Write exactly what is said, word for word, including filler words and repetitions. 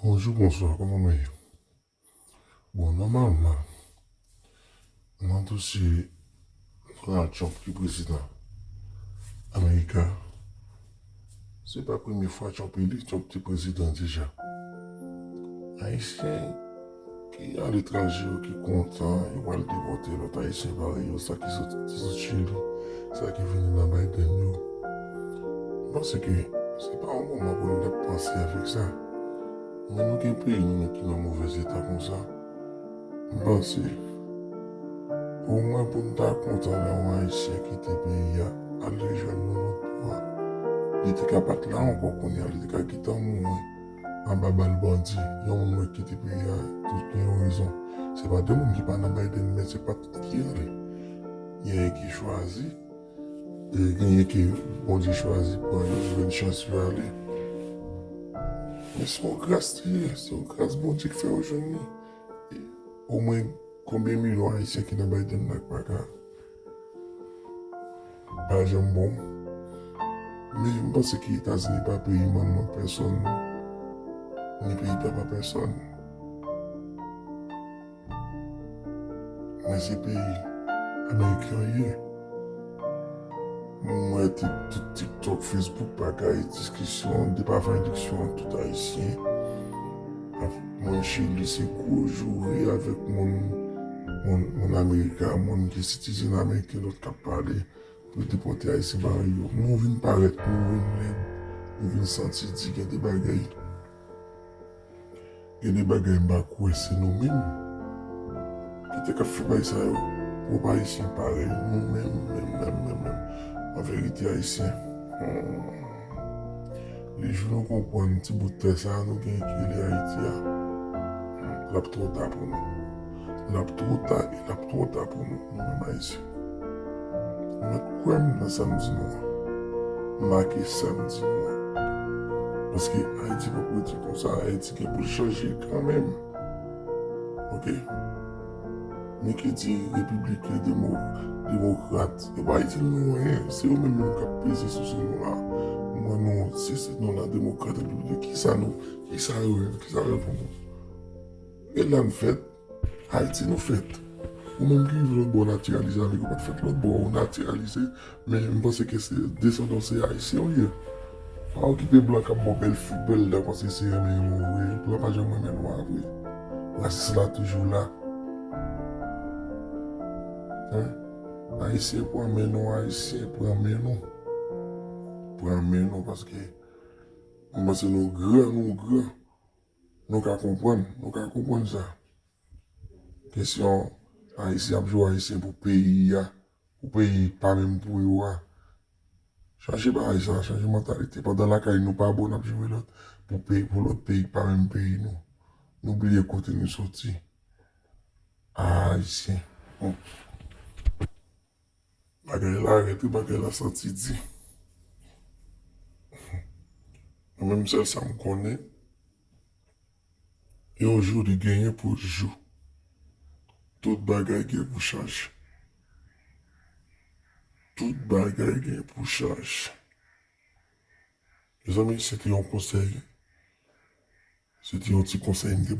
Bonjou, bonswa, kòman nou ye? Bon, nòmalman, nan dosye Donald Trump ki prezidan Amerika, se pa premye fwa Trump eli, Trump te prezidan deja. Ayisyen ki aletranje yo ki kontan, yo pral depòte lòt Ayisyen parèy yo, sa ki sot, ki sot Chili, sa ki vini nan Biden yo. M panse ke se pa yon moman pou nou t ap panse avèk sa. Men nou gen peyi nou, men ki nan movèz eta konsa. M panse, omwen pou n ta kontan lè yon Ayisyen kite peyi a, al rejwenn yon lòt bò a. Li te ka pa t la ankò kounye a, li te ka gentan mouri anba bal bandi. Yon moun wè kite peyi a, tout gen yon rezon. Se pa de moun ki pa nan Biden, men se pa tout ki ale. Genyen ki chwazi, e genyen ke Bondye chwazi pou ale, jwenn chans yo ale. Men se yon gras li ye, se yon gras Bondye ki fè yo jwenn li. E omwen, konbyen milyon Ayisyen ki nan Biden la k pa ka, pa janm bon? Men m panse ke Etazini pa peyi manman pèsonn, ni peyi papa pèsonn. Men se peyi Ameriken an ye. Mwen wè ti-, tout TikTok, Facebook, bagay, diskisyon, depi avan eleksyon an, tout Ayisyen ap manje li, se gwo joure avèk moun, moun, moun Amerika, moun ki sitizen ameriken, lòt k ap pale pou depòte Ayisyen parèy yo. Nou vin parèt, nou vin lèd, nou vin santi di gen de bagay. Gen de bagay m pa kwè se nou menm ki te ka fè bagay sa yo. Pwòp Ayisyen parèy nou menm, menm, menm, menm, menm. An verite, Ayisyen, hmm, le jou nou konprann ti bout tè sa a nou gen ki rele Ayiti a, hmm, l ap twò ta pou nou. L ap twò ta e l ap twò ta pou nou, nou menm Ayisyen. Mèt kwè m nan sa m di nou an. Make sa m di nou an. Paske Ayiti p ap rete konsa, Ayiti gen pou l chanje kanmenm. Oke? Ni ki di repibliken, demo-, demokrat, yo pa itil nou anyen. Se yo menm menm k ap peze sou, sou nou la. Mwen nou, si se nou la demokrat, repibliken, kisa nou, kisa yo ye, kisa yo ye pou nou? E la n fèt, Ayiti nou fèt. Ou menm ki rive lòt bò, w natiralize avèk yo, pa t fèt lòt bò, ou natiralize, men m panse ke se desandan w se Ayisyen ou ye. Pa okipe blan k ap ba w bèl fi, bèl dan, panse se renmen yo vre. Blan pa janm renmen nwa vre. Rasis la toujou la. Hein? Ayisyen pran men nou, Ayisyen pran men nou. Pran men nou, paske m panse nou gran, nou gran. Nou ka konprann, nou ka konprann sa. Kesyon Ayisyen ap joure Ayisyen pou peyi a, pou peyi pa menm pou yo a. Chanje bagay sa, chanje mantalite. Pandan lakay nou pa bon, n ap joure lòt pou peyi, pou lòt peyi ki pa menm peyi nou. Nou bliye kote nou soti. Ayisyen. Hmm. Bagay la rèd wi, bagay la santi di. Mwen menm sèl sa m konnen, yon jou li genyen pou jou. Tout bagay gen pou chanje. Tout bagay gen pou chanje. Mezanmi, se te yon konsèy. Se te yon ti konsèy m te